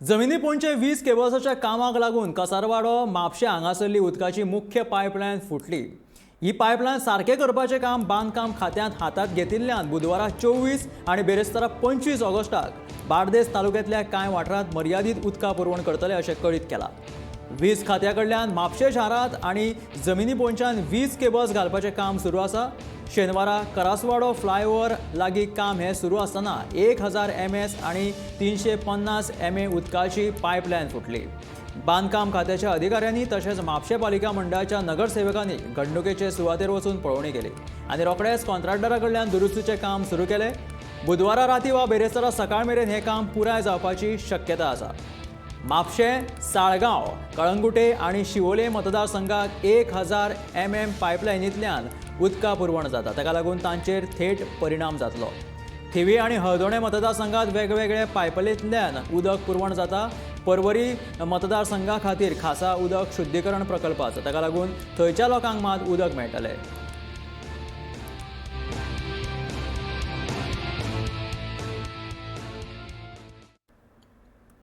जमिनी पोंदचे वीज केबल्साच्या कामाक लागून कसारवाडो म्हापशें हांगासरली उदकाची मुख्य पायपलायन फुटली. ही पायपलायन सारकें करपाचें काम बांदकाम खात्यांत हातांत घेतिल्ल्यान बुधवारा 24 आनी बेरेस्तारा 25 ऑगस्टाक बार्देस तालुक्यांतल्या कांय वाठारांत मर्यादीत उदका पुरवण करतले अशें कळीत केलां. वीज खात्या कडल्यान म्हापशें शारांत आनी जमिनी पोंदच्यान वीज केबल्स घालपाचें काम सुरू आसा. शेनवारा करासवाडो फ्लायओव्हर लागीं काम हें सुरू आसतना 1000 MS आनी 350 MA उदकाची पायपलायन फुटली. बांदकाम खात्याच्या अधिकाऱ्यांनी तशेंच म्हापशें पालिका मंडळाच्या नगरसेवकांनी घडणुकेचे सुवातेर वचून पळोवणी केली आनी रोखडेंच कॉन्ट्रॅक्टरा कडल्यान दुरुस्तीचें काम सुरू केलें. बुधवारा राती वा बेरेस्तारा सकाळ मेरेन हें काम पुराय जावपाची शक्यता आसा. म्हापशें, साळगांव, कळंगुटे आनी शिवोले मतदारसंघाक 1000 MM पायपलायनींतल्यान उदका पुरवण जाता. ताका लागून तांचेर थेट परिणाम जातलो. थिवी आनी हळदोणें मतदारसंघात वेगवेगळे पायपलायनींतल्यान उदक पुरवण जाता. परवरी मतदारसंघा खातीर खासा उदक शुद्धीकरण प्रकल्प आसा. ताका लागून थंयच्या लोकांक मात उदक मेळटलें.